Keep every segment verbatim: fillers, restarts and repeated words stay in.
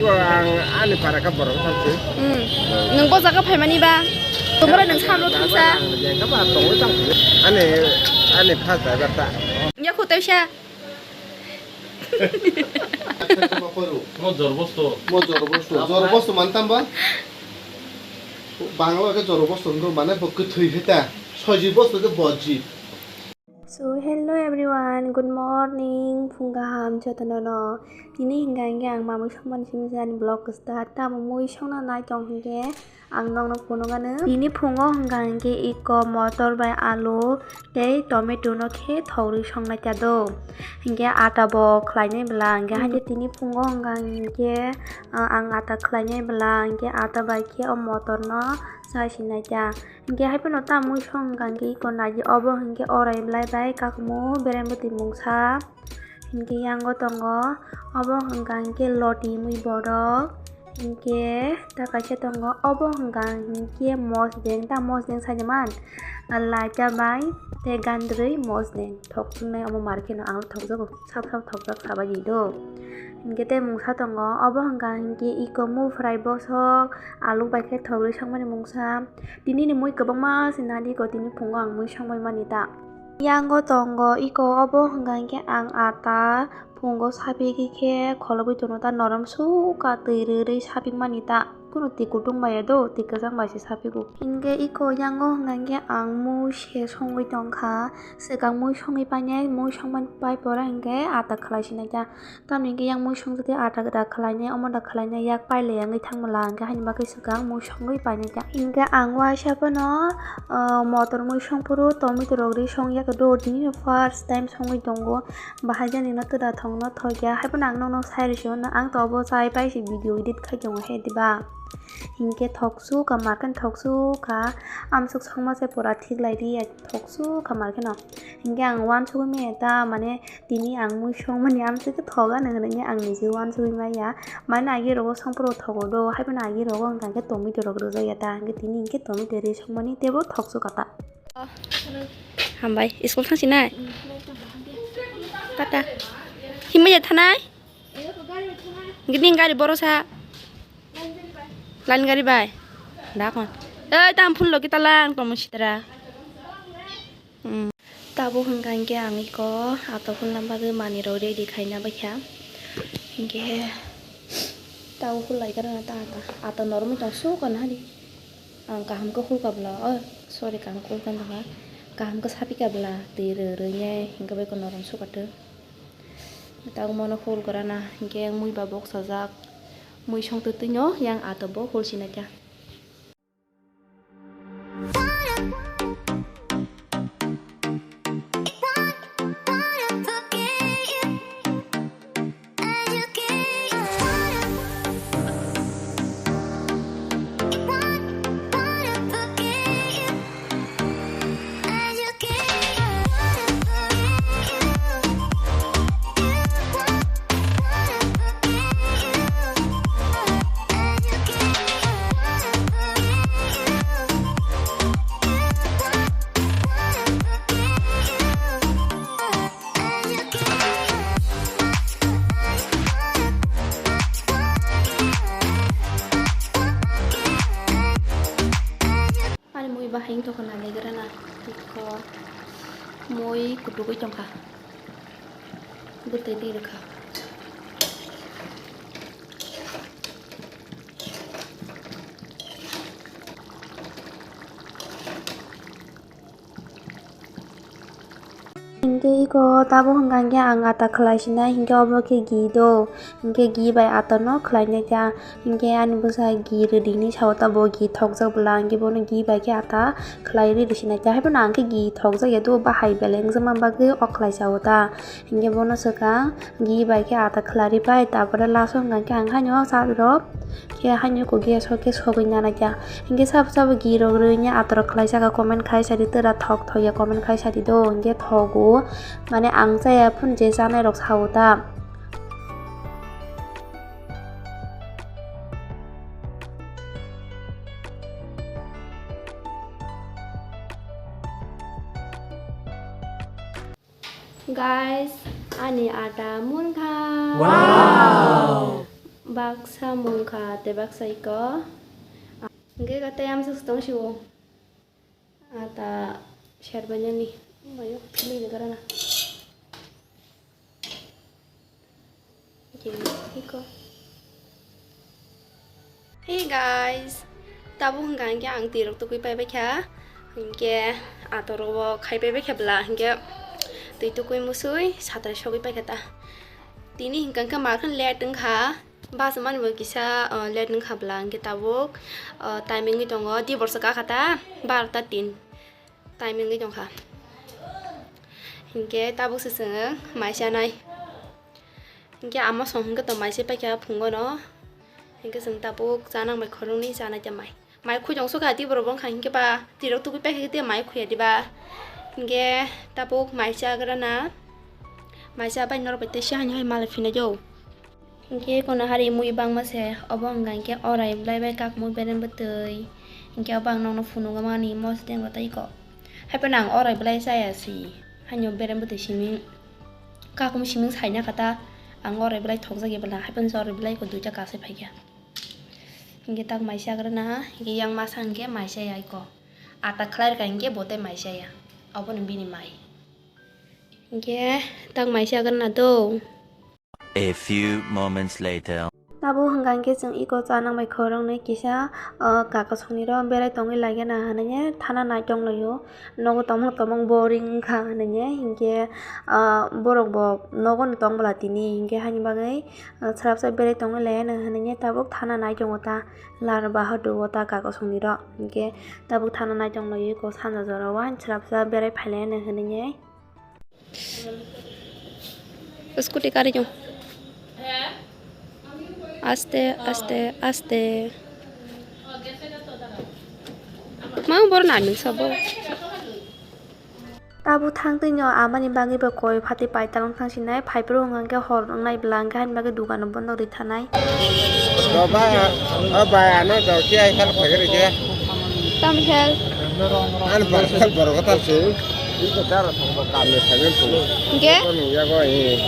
Ang ani para kha borok thansi. Hmm. Nwng bo jaga phaimani ba? Tumura nwng samlo thangsa. Ang jengkha ba tongwi tangsi. Ani, ani first driver ta. Yakho tewsa. Mo jorbosto. Mo jorbosto. Jorbosto mantam ba? Bangla ke jorbosto wngkha mane bo kwthwi hita. Soji bosto ke boji. So, hello everyone, good morning, phung kaham jotono no. Tini hingka hingke ang mamui songmani simi jani vlog start. Tamo mui songna nai tong hingke ang nokno phunukgano. Tini phungo hingka hingke iko motor bai alu tei tomato no khe thogri songnai ta do. Hingke ata bo khlainai bwla hingke haike tini phungo hingka hingke, ah, ang ata khlainai bwla hingke ata bai khe o motor no chai sinai ta. Hingke hai phano ta mui song hingka hingke iko naidi obo hingke orai belai bai kakmo bereng bwtwi mungsa. Hingke yango tongo obo hingka hingke loti mui borok. Hingke ta kaisa tongo obo hingka hingke mosdeng ta mosdeng saijaman. Laita bai tei gandrwi mosdeng thok chungnai omo market no ang thokjago sap sap thokjak sabaidi do. Hingke tei mungsa tongo obo hingka hingke iko mufrai bosok aluk bai khe thogri songmani mungsa. Tini ni mui kwbangma se nadi ko tini phungo ang mui songbai mani ta. Yango tongo iko obo hwnka hwnkhe ang ata phungo sapigwi khe kholobwi tongo ta norom sukha twi rwi rwi sapik mani ta. Kunu twi kutung bai ya do twi kwchang bai se sapigo. Hinkhe iko yango hwnka hwnkhe ang mui se songwi tongkha. Swkang mui songwi painai mui songmani pai pora hinkhe ata khlai sinai ta. Tamni hwnkhe yang mui songjakhe ata da khlainai, omo da khlainai, yak pailai wngwi thangmala hwnkhe haini bagwi swkang mui songwi painai ta. Hwnkhe ang waisa phano, ah, motor mui songphuru tomato rok ri songya do, tini no first time songwi tongo. Bahai jani no twda thongno thokya, haiphano ang nokno sai rwsio, ang to obo chai pai se video edit khai tongo he diba. Hwnkhe thoksu ka markhe thoksu ka, amsuk songma se pura thik lai di, thoksu ka markhe no. Hwnkhe ang wansugwi maya ta mane Tini ang mui songmani amtwi khe thogo ano hwnwi ang niji wansugwi maya. Mane agi rogo songphuru thogo do, haiphano agi rogo hwnka khe tomato rok rwjak ya ta, hwnkhe tini hwnkhe tomato rwi songmani teibo thoksu kata. Hambai, school thangsinai? Tata. Himma ya thanai? Hwnkhe nini gari boro sa? Line gari bai? Da kon. Ei, tam phone lo kita lang, tomo sitra. Hmm. Tabuk hwnkha hinkhe ang iko ata hulna bagwi manwirok ready khaina baikha. Hinkhe tabuk hullai gana ta ata, ata noromwi tong sukha nahadi. Ang kaham khe hulkha bwla, oh, sorry, kaham khe hulkha wngkha. Kaham khe sapikha bwla, twi rw rwinai hinkhe bai khe norom sukha tw. Tabuk mono hul gorana hinkhe mui ba boksajak. Mui songtwi twino yang ata bo hul sinai kha. Ani mui bahai wng tongkha nailegrana, tiko mui kutugwi tongkha, bwtwi twi rwkha. Hinkhe iko tabuk hwnka hinkhe ang ata khlai sinai, hinkhe obo khe ghee do, hinkhe ghee bai ata no khlai nai kha, hinkhe ani bwsa ghee rwdi hinwi sao, tabuk ghee thokjak bwla, hinkhe bono ghee bai khe ata khlai rwdi sinai kha, haiphano ang khe ghee thokjak ya do, bahai belai wngjakma bagwi o khlai sao ta, hinkhe bono swkang ghee bai khe ata khlai rwbai, ta pore last o hwnka hinkhe ang haino cha rw rw. Khe haino eko gas o khe sogwi nana kya. Hinkhe sabo sabo ghee rok rwini atorok khlai saka comment khai sadi tera thok thok ya comment khai sadi do hinkhe thogo. Mane ang chaya phun je chanai rok sao ta. Guys, ani ata munkha. Wow! Baksa mungkha tei baksa iko. Hingke tei amsa tong siwo. Ata serbainani mayo philwi ni garana. Iko. Hey guys, tabuk hwnka hwnkhe ang twi rok tukui paibaikha, hwnkhe atorok bo khai paibaikha bwla, hwnkhe twi tukui musui satai sogwi paikha ta. Tini hwnka hwnkhe mar kheno late wngkha, bus mani bo kisa, uh, late wngkha bwla, hwnkhe tabuk, uh, time wngwi tongo, di borsa kakha ta barota tin. Time wngwi tongkha. Hinkhe tabuk se chwng mai chanai. Hinkhe ama song hinkhe to mai se paikha phungo no. Hinkhe chwng tabuk chanang bai khoroknwi chanai ta mai. Mai khujong sukha tei borok wngkha hinkhe ba twi rok tugui paikha tei mai khuya diba. Hinkhe tabuk mai chagrana. Mai chabai norok bai tei se hani hai malai phinai do. Hinkhe kono hari mui bangma se, obo wngkha hinkhe orai bwlai bai kakmui berem bwtwi. Hinkhe obo ang nokno phunukgwi mani mosodeng rw tei kok. Haiphano ang orai bwlai chaya si, haino berem bwtwi siming, kakmui siming saina kha ta, ang orai bwlai thokjak ya bwla, haiphano orai bwlai kok duita kasai phaikha. Hinkhe tak mai chagrana, hinkhe yang masa hinkhe mai chaya iko. Ata khlai rwkha hinkhe bo tei mai chaya, obono bini mai. Hinkhe tak mai chagrana do. A few moments later. Tabuk hwnka hinkhe chwng iko chanang bai khoroknwi kisa, ah, kaka songni ro berai tongwi laiya na hinwi thana nai tonglaio. Nogo tongmung tongmung boring wngkha hinwi hinkhe, ah, borok bo nogo no tong bwla tini hinkhe haini bagwi, ah, swrapsa berai tongwi laiya no hinwi tabuk thana nai tongo ta lar bahadur o ta kaka songni ro hinkhe tabuk thana nai tonglaio iko sanja jora o swrapsa berai phai laiya no hinwi. Scooty kari jong. Aste, aste, aste. Mang bor naming sabo. Tabuk thang twi no amani bagwi bo koi phatwi pai talong thang sinai, phai phuru hwnka hor wngnai bwla hwnka haini bagwi dukan no bondo rwi thanai. O bai, o bai, ano do ki ai sal phai rwkhe. Tam hel. An bar sal borok tal se. Iko dara thang bo kam ni thang bo. Hingke? Ko nung ya go, eh.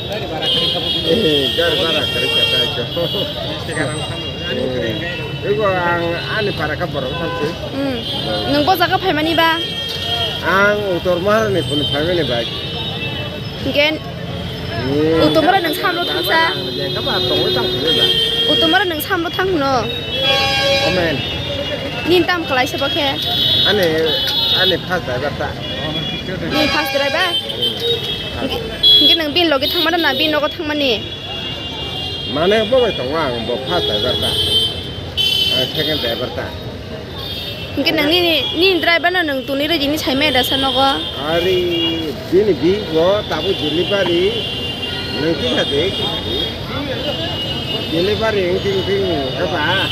Eh, gar bara kari ka ta ko. Eh, iko ang ani para ka borok tal se. Hmm. Nung bo jaga phaimani ba? Ang utor mahar ni phun phaimani bai. Hingke? Hmm. Utomora nung samlo thangsa? Ang jengka ba tongwi tang phunwi ba. Utomora nung samlo thang hwno? Omen. Nin tam kalai se bo khe? Ani, ani first driver ta. Nin first driver? Hmm. Hingke, hingke nung bin logi thangmani na bin nogo thangmani? Mane bo bai tongo ang, bo first driver ta. Ang second driver ta. Hingke nang nini, nini driver no nung tuni rw jini sai meda sa nogo. Ari bini bi bo tabu delivery nung kisa de, kisa de. Delivery wng ting ting khe ba.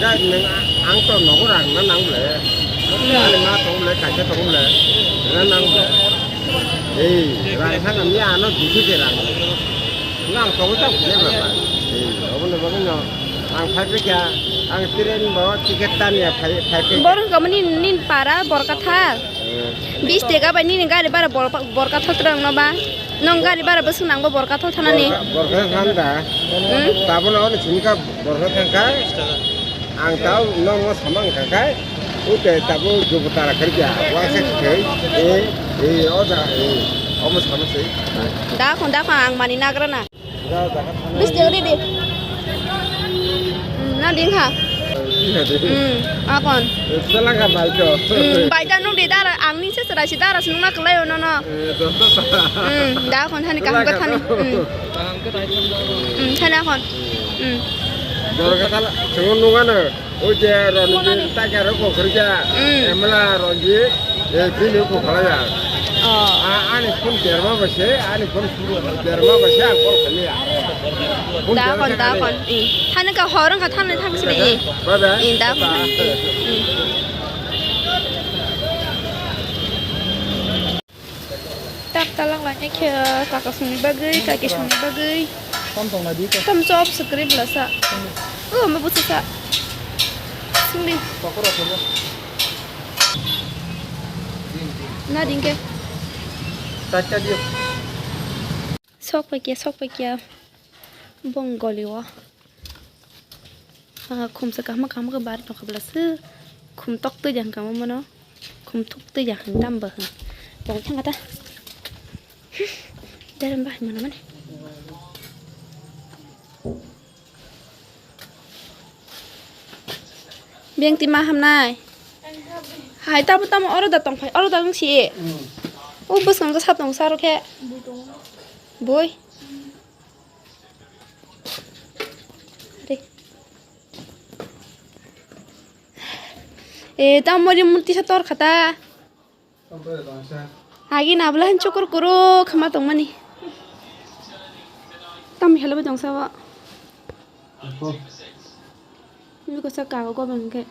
Ga nung a-, ang to nogo rang na nang ble. Ani ma tong ble, kaisa tong ble. Na nang ble. Ei, rang thang ami ano dusu de rang. Nang tong ta bule ba ba. Ei, obo no bagwi no. Ang phai phai kha, ang train bo ticket tanya phai, phai phai. Borok kamo ni, nin para Borkathal. Eh. Bis tega bai nini gari bara Bor-, Borkathal twrang no ba. Nong gari bara bwswk nang bo Borkathal thanani. Borka-, Borkathal thang da. Hmm? Tabuk no sini ka Borkathal thang kha. Ang tau nong no samang kha khai. Ute tabuk jubu tara kharja. Wa se khai. Eh, eh, o da, eh. Omo sama se. Da khon, da khon ang mani nagra na. Bis tega di di. Hmm, na ding ha. Iya deh. Hmm, akon. Selangka baito. Hmm, baita nung di dara, ang ni se serai si dara si nung na kelai ono no. Eh, dosa sa. Hmm, da akon thani kaham ka thani. Hmm. Hmm, thani akon. Hmm. Borok ka tala, sungun nung ano. Oi je Ronjit ta karo ko khorja. Hmm. Emla Ronjit. Eh, bini ko khala ya. Oh. A, ani phone derma ba se, ani phone derma ba se, ang call khali ya. Phone Da derma khon, da khali. Khon. Eh. Thani ka horong ka thani thang sini. Bye bye. Eh, da khon. Bye. Eh, eh. Tap talang lanya khe kaka songni bagwi, kaki songni bagwi. Tam tong na di ka. Tam chop sukri blasa. Oh, ma busa sa. Singli. Pakora tholo. Na dingke. Tacha dio. Sok paikya, sok paikya. Bong goli o. Ah, khum se kahma kahma khe bar tongkha bwla se. Khum tok twi jang kama mano. Khum thuk twi jang hwn tam bo hwn. Bong thang kata. Derem bah mano mani. Beng ti ma hamnai. Hai tamo tamo oro da tong phai, oro da wng si. O bwskang khe sap tong sa ro khe. Bui. Are. E, tamo ri murti sa tor khata. Agi na bwla hin chukur kuru khama tongmani. Tam helai tong sa ba. Biko sa kago go bengke.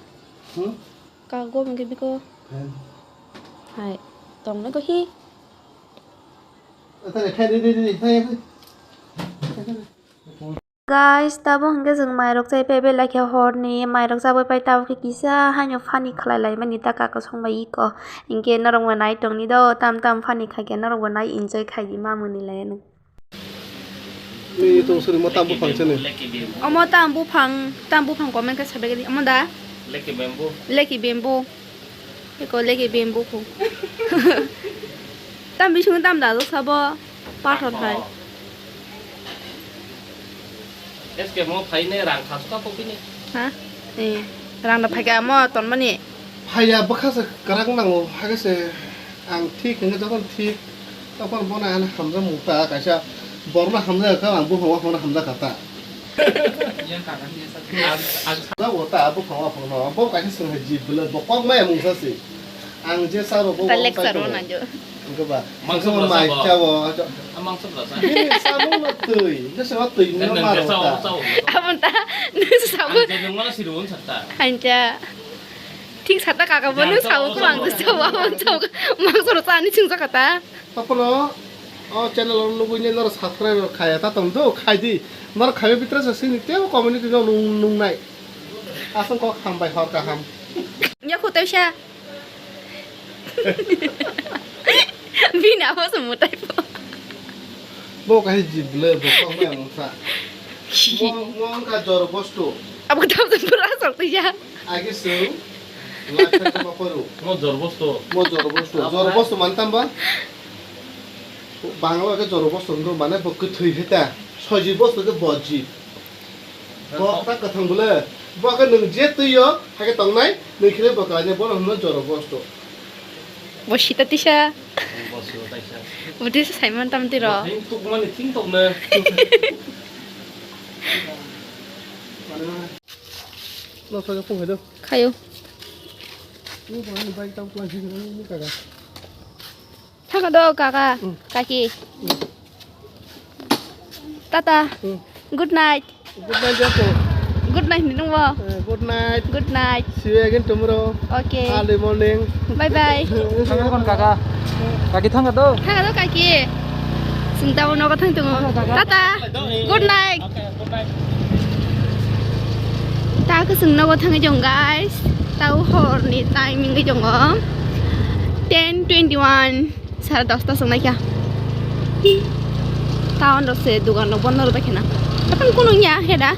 Kago go bengke biko. Hai. Tong na go hi. Guys, tabuk hwnkhe chwng mairok chai phai belai khe horni mairok chabwi pai tabuk khe kisa haino funny khlai lai mani ta kaka song bai iko. Hinkhe norok bo nai tongni do tam tam funny khaikhe norok bo nai enjoy khai di mamani lai ano. Ni tong suri mo tam buphang chini. Omo tam buphang, tam buphang comment khe sabai gani. Omo da? Leki bamboo. Leki bamboo. Eko leki bamboo ko. Tam bising tam da sabo. Pathor hai. S K mo phai ne rang khasu ka kopini. Ha? Eh, rang da phai ka mo ton mani. Phaiya bwkha se kwrak nango, hakhe se ang thik hwnkhe jokhon thik, tokon bono ano hamjakmung ta kaisa borokno hamjakha, ang buphang waphangno hamjakha ta. Hamjakgo ta buphang waphangno, bo kaisa chwng hai jib bwlwi, bo kok maya mungsa se. Ang je sabo bo ta lecture o nangyo. Wngkhe ba? Mangso mai chawo. Mangso bwla sa. Bini samung no twi, je sabo twi no maro ta. Abon ta, nung sabo. Ang je nung mano sirun sakta. Hanja. Thik sata kaka bo nung sabo ko ang je sabo, abon sabo. Mangso ro ta ani chwng sakata. Tapono o channel o nugwi nai norok subscribe khaya ta tong do khai di. Norok khaiwi bitra sa sini tebo community no nung nungnai. Aswng kok hambai hor kaham. Nya khutai sa. Bini abo se mutai po. Bo kahi jibwle bo kok mai ang sa. Mo mo ka jor bostu. Abo tam se pura sok twi ya. Agi sung. Lakha kama paru. Mo jor bostu. Mo jor bostu. Jor bostu mantam ba? Bangla ke jor bostu ndo mane bo kwthwi heta. Soji bostu ke boji. Bo ta kwthang bwle. Bo khe nwng je twi o, hakhe tongnai, nwng khe bo kalainai, bono hwnma joro bosto. Bo sita tisa. Bo sita tisa. Bo tisa Simon tam tiro. Bo thing tuk mani thing tok na. No sa phung hedo. Khayo. Ni bo ni bike tam plan ni kaga. Thangkha do kaka, kaki. Tata. Good night. Good night, Jato. Good night ni nungbo. Eh, good night. Good night. See you again tomorrow. Okay. Early morning. Bye bye. Thangkha kon kaka. Kaki thangkha do. Thangkha do kaki. Sing tabo nogo thang tongo. Tata. Good night. Ta khe chwng nogo thangwi tongo, guys. Tao horni timing wngwi tongo ten twenty one, sare dosta chwng naikha. Town rok se dugan rok bondo rwbaikhe na. Tei kunu wngya heda.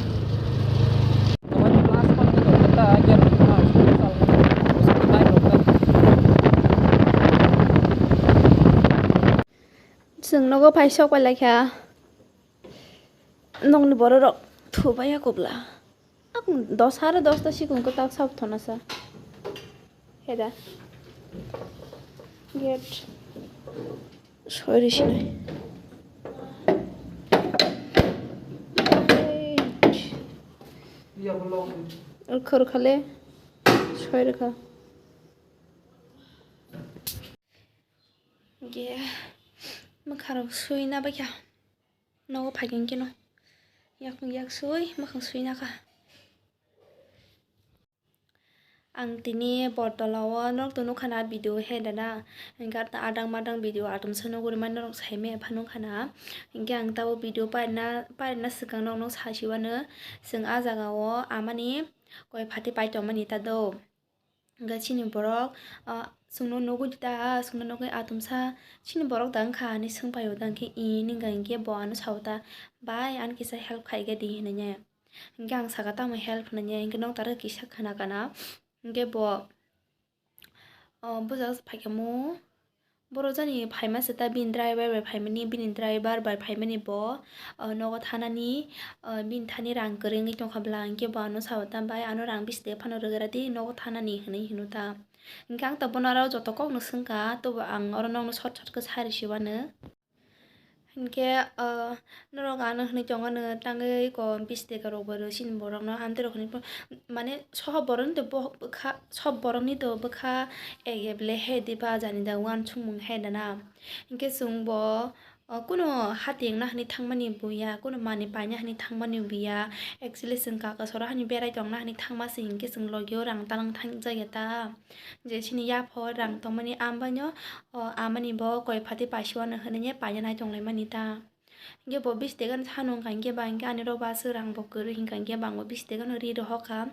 Chwng nogo phai sok pai laikha. Nokni bororok thubaiya kubla. Ang dos, sare dosta sikung kwtal sab thona sa. Heda. Gate. Soi ri sinai. Khor khale. Soi rikha. Ge. Makharok sui na bakya. Nogo phai khe no yakung yak sui mwkhang sui nakha. Ang tini Bortola o norok to nukha na video he dana, hwnkhe adang madang video atomsa nugwi mani norok saimaya phano nukha na. Hwnkhe ang tabuk video paina paina swkang norok no sasiwano, chwng ah jaga o amani koi phatwi pai tongmani ta do. Hwnkhe chini borok, ah, chwngno nugwi ta, chwngno nugwi atomsa chini borok da wngkha hinwi swngpaio ta, hwnkhe ee hwnwi hwnkha, hwnkhe bo ano sao ta, "Bai, ano kisa help khaigadi," hinwi. Hwnkhe ang saka, "Tamo help?" hinwi, hwnkhe nokdar kisa khna kana, hwnkhe bo, ah, bwsajak phaikha mo. Borok jani phaima se ta, bini driver bai phaimani, bini driver bai phaimani bo, ah, nogo thanani, ah, bini thani rang kwrwi wngwi tongkha bwla, hwnkhe bo ano sao ta, "Bai, ano rang bisi de phano rwgwra di, nogo thanani," hinwi hino ta. Hwnkhe ang ta bono aro joto kokno swngkha, tobo ang oro nokno short short khe sa rw si uanw. Hwnkhe, ah, norok ano hinwi tongo, nwng tangwi ko bisi taka rok bo rw chini borokno, amtwi rok hinwi pho, mane sob borokni to bo-, bwkha, sob borokni to bwkha ege ble he diba jani da uansukmung he dana. Hwnkhe chwng bo, ah, kuno hati wngna hinwi thangmani buya, kuno manwi paina hinwi thangmani buya. Actually chwng kaka sora hinwi berai tongna hinwi thangma se, hwnkhe chwng logio rang talang thangjakya ta. Je chini yapha o rang tongmani ambaino, o amani bo koi phatwi paisa uanw hinwi paina nai tonglaimani ta. Hwnkhe bo bisi taka no sano wngkha, hwnkhe ba hwnkhe ani rok bo aswk rang bo kwrwi hwnkha, hwnkhe ba ang bo bisi taka no ri rohorkha.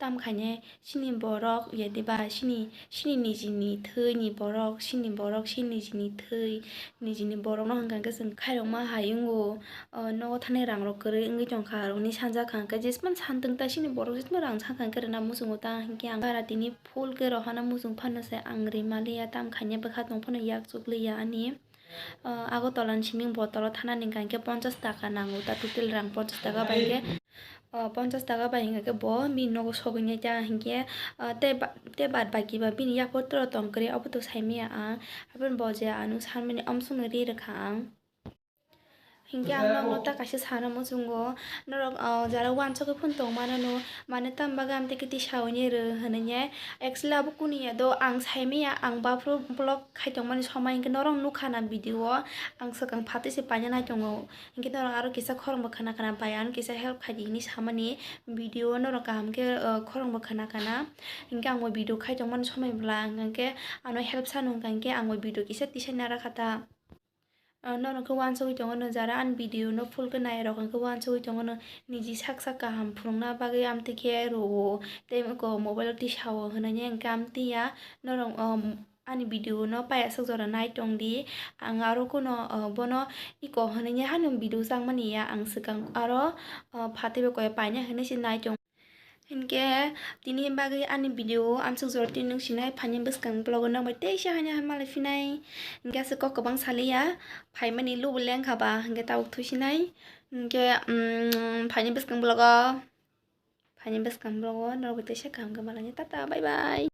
Tamkhaine chini borok ya diba, chini, chini nijini thwini borok, chini borok, chini nijini thwi, nijini borokno hwnkha hwnkhe chwng khairokma hai wngo. O nogo thani rang rok kwrwi wngwi tongkha, aroni sanjakha hwnkhe jesmani santwng ta chini borok jesmani rang sakha hwnkhe rwna muchungo ta, hwnkhe ang bara tini full khe rohana muchung phano se ang rimaliya, tamkhaine bwkha tong phano yak chukliya ani. Ah, Agartala ni simi Botol o thanani hwnkha hwnkhe ponchash taka nango ta, total rang ponchash taka bai hwnkhe, ah, ponchash taka bai hwnkha khe bo bini nogo sogwi nai ta hwnkhe, ah, tei ba-, tei baad baki ba bini yapha o toro tong kwrwi abo to sai manya ang. Hapheno bo je ano sanmani amsukno ri rwkha ang. Hwnkhe ang nokno ta kaisa sana muchungo, norok, ah, jara uansugwi phano tong mano no, mane tamo bagwi amtwi khe tisa hwnwi rw hwnwi. Actually abo kuniya do ang sai manya, ang baphuru vlog khai tongmani somai hwnkhe norok nukha na video o, ang swkang phatwi se paina nai tongo. Hwnkhe norok aro kisa khorang bo khna khna bai ano kisa help khai di hinwi samani video o norok kaham khe, ah, khorang bo khna khna. Hwnkhe ang bo video khai tongmani somai bwla hwnkhe ano help sano hwnkha hwnkhe ang bo video kisa tisai nara kha ta. Ah, norok khe uansugwi tongo no, jara ani video no full khe nai rok hwnkhe uansugwi tongo no, niji sak sak kaham phunukna bagwi amtwi khe rwo tei eko mobile o tisao hwnwi hwnkhe amtwi ya norok, um, ani video no payasuk jora nai tong di. Ang aro kuno, uh, bono eko hwnwi haino video changmani ya, ang swkang aro, uh, phatwi bo koi paina hwnwi se nai tong. Hinkhe tini bagwi ani video amsuk jora tini nwng sinai, phaini bwskang vlog o nokbai teisa haino hai malai phinai. Hinkhe aswk kok kwbang saliya, phaimani lubu lengkha ba hinkhe tabuk thusinai. Hinkhe, um, phaini bwskang vlog o, phaini bwskang vlog o nokbai teisa kaham khe malai, tata, bye bye.